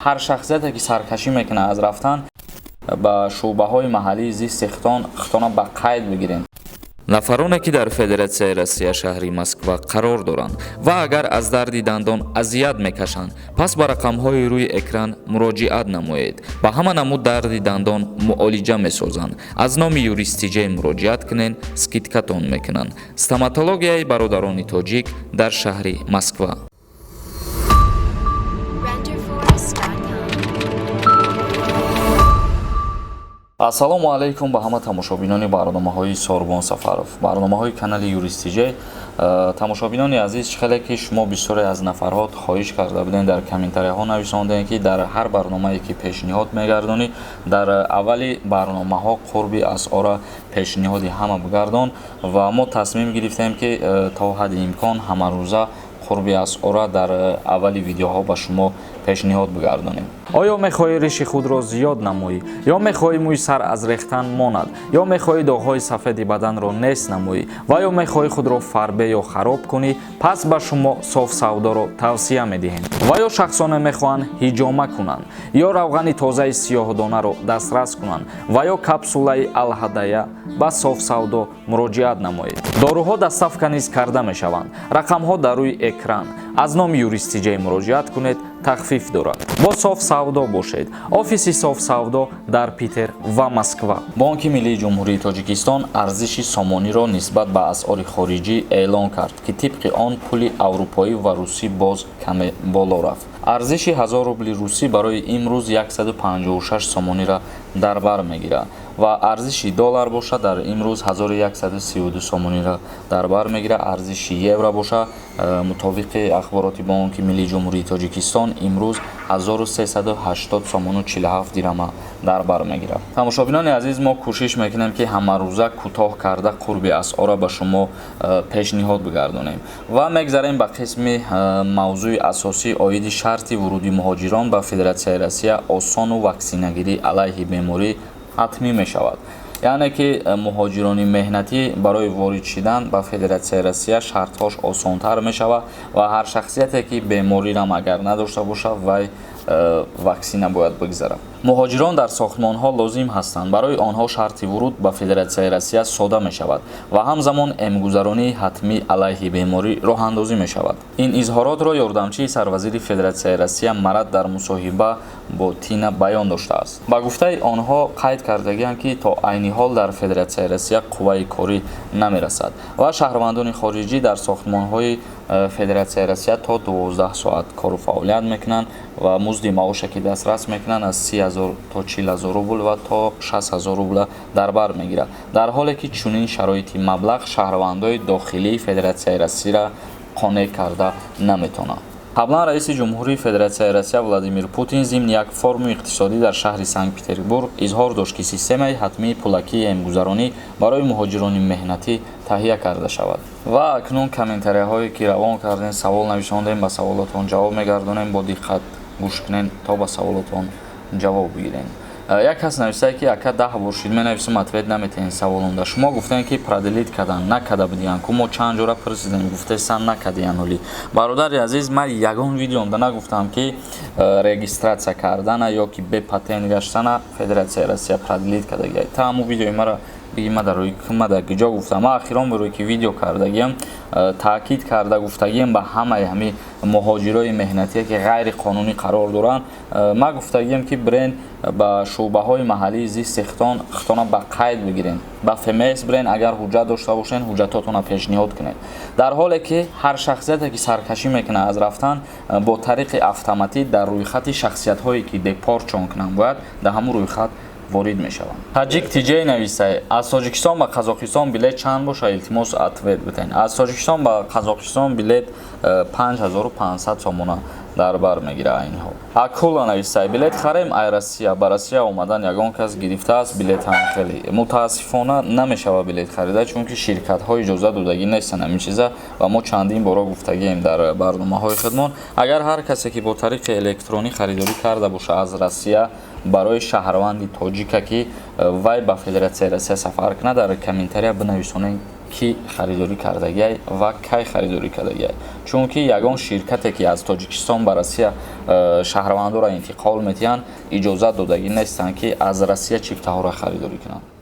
Ҳар шахсияте, ки саркашӣ мекунад аз рафтан ба шӯъбаҳои маҳаллии зисти хитон, хитона ба қайд бигирем. Нафароне, ки дар Федератсияи Россия, шаҳри Москва қарор доранд ва агар аз дарди дандон азият мекашанд, пас ба рақамҳои рӯи экран муроҷиат намоед. Ба ҳама намуд дарди дандон муолиҷа месозанд. Аз номи Юристиҷей муроҷиат кунед, скидкатон мекунанд. Стоматологияи бародарони тоҷик дар шаҳри Москва. Renderforest.com. Ассалому алайкум ба ҳама тамошобинони барномаҳои Сорбон Сафаров, барномаҳои канали Юристиҷей. Тамошобинони азиз, чӣ хеле ки шумо бисёре аз нафарҳо хоҳиш карда будем, дар комментарияҳо нависондем, ки дар ҳар барномае, ки пешниҳод мегардонӣ, дар аввали барномаҳо қурби асъора пешниҳоди ҳама бигардон, ва мо тасмим гирифтем, ки то ҳадди имкон ҳамарӯза қурби асъора дар аввали видеоҳо ба шумо пешниҳод бигардонем. Оё мехоҳӣ риши худро зиёд намоӣ, ё мехоҳӣ мӯи сар аз рехтан монад, ё мехоҳӣ доғҳои сафеди баданро нест намоӣ, ва ё мехоҳӣ худро фарбе ё хароб кунӣ? Пас ба шумо Соф Савдоро тавсия медиҳем. Ва ё шахсоне мехоҳанд ҳиҷома кунанд, ё равғани тозаи сиёҳдонаро дастрас кунанд, ва ё капсулаи Алҳадая, ба Соф Савдо муроҷиат намоед. Доруҳо доставка низ карда мешаванд. Рақамҳо дар рӯи экран. Аз номи Юристиҷей муроҷиат кунед, тахфиф дорад. Бо Соф Савдо бошед. Офиси Соф Савдо дар Питер ва Москва. Бонки миллии Ҷумҳурии Тоҷикистон арзиши сомониро нисбат ба асъори хориҷӣ эълон кард, ки тибқи он пули аврупоӣ ва русӣ боз каме боло рафт. Арзиши 1000 рубли русӣ барои имрӯз 156 сомониро дар бар мегирад ва арзиши доллар боша, дар имрӯз 1132 сомониро дар бар мегирад. Арзиши евро боша, мутобиқи ахбороти Бонки миллии Ҷумҳурии Тоҷикистон, имрӯз 1380 сомону 47 дирама дар бар мегирад. Тамошобинони азиз, мо кӯшиш мекунем, ки ҳамарӯза кӯтоҳ карда қурби асъорро ба шумо пешниҳод бигардонем, ва мегзарем ба қисми мавзӯи асосӣ оиди шарти вуруди муҳоҷирон ба Федератсияи Россия осону ваксинагирӣ алайҳи беморӣ ҳатмӣ мешавад. Яъне ки муҳоҷирони меҳнатӣ барои ворид шидан ба Федератсияи Россия шартҳош осонтар мешавад ва ҳар шахсияте, ки беморирам агар надошта бошад, вай ваксина бояд бигзарад. Муҳоҷирон дар сохтмонҳо лозим ҳастанд. Барои онҳо шарти вуруд ба Федератсияи Россия сода мешавад ва ҳамзамон эмгузаронии ҳатмӣ алайҳи беморӣ роҳандозӣ мешавад. Ин изҳоротро ёрдамчии сарвазири Федератсияи Россия Марат дар мусоҳиба бо ТИНА баён доштааст. Ба гуфтаи онҳо, қайд кардагианд, ки то айни ҳол дар Федератсияи Россия қувваи корӣ намерасад ва шаҳрвандони хориҷӣ дар сохтмонҳои Федератсияи Россия то 12 соат кору фаъолият мекунанд ва музди маоше, ки дастрас мекунанд, аз 30 000 то 40 000 рубл ва то 60 000 рубла дар бар мегирад, дар ҳоле ки чунин шароити маблағ шаҳрвандои дохилии Федератсияи Россияро қонеъ карда наметавонад. Қаблан раиси ҷумҳурии Федератсияи Россия Владимир Путин зимни як форуми иқтисодӣ дар шаҳри Санкт Петербург изҳор дошт, ки системаи ҳатмии пулакии эмгузаронӣ барои муҳоҷирони меҳнатӣ таҳия карда шавад. Ва акнун комментарияҳое, ки равон кардем, савол нависондем, ба саволотон ҷавоб мегардонем. Бо диққат гӯш кунед, то ба саволотон ҷавоб бигирем. Як кас нависае, ки ака, 10 бор шид менависам, ответ наметаҳен саволонда. Шумо гуфтем, ки продлить кардан накарда будиян ку, мо чанд ҷора пурсидем, гуфтесан, накардиян. Оли, бародари азиз, ман ягон видеомда нагуфтам, ки регистрация кардана ё ки бепатент гаштана Федератсияи Россия продлить кардагия. Та ҳамун видеои мара биги, ма дар рӯи ма дар куҷо гуфтам? Ма охирон бор, ки видео кардагиам, таъкид карда гуфтагиам ба ҳамаи ҳами муҳоҷирои меҳнатие, ки ғайриқонунӣ қарор доранд, ма гуфтагиам, ки брен ба шӯъбаҳои маҳаллии зисти хитон, хитона ба қайд бигирен, ба ФМС бирен, агар ҳуҷҷат дошта бошен, ҳуҷҷатотонро пешниҳод кунед, дар ҳоле ки ҳар шахсияте, ки саркашӣ мекунад аз рафтан, бо тариқи автоматӣ дар рӯйхати шахсиятҳое, ки депортшон кунанд бояд, дар ҳамун рӯйхат ворид мешаванд. Таҷик Тиҷей нависае: аз Тоҷикистон ба Қазоқистон билет чанд боша? Илтимос, ответ битен. Аз Тоҷикистон ба Қазоқистон билет 5500 сомона дар бар мегирад айни ҳол. Акула нависае: билет харем ай Россия ба Россия омадан, ягон кас гирифтааст билет? Ҳам хеле мутаассифона намешавад билет харида, чунки ширкатҳо иҷоза додагӣ нестанд ҳамин чиза, ва мо чандин боро гуфтагием дар барномаҳои худмон. Агар ҳар касе, ки бо тариқи электронӣ харидорӣ карда боша аз Россия, барои шаҳрванди тоҷика, ки вай ба Федератсияи Россия сафар кунад, дар комментария бинависонед. Кӣ харидорӣ кардагиай ва кай харидорӣ кардагиай, чунки ягон ширкате, ки аз Тоҷикистон ба Россия шаҳрвандоро интиқол медиҳанд, иҷозат додагӣ нестанд, ки аз Россия чифтаҳоро харидорӣ кунанд.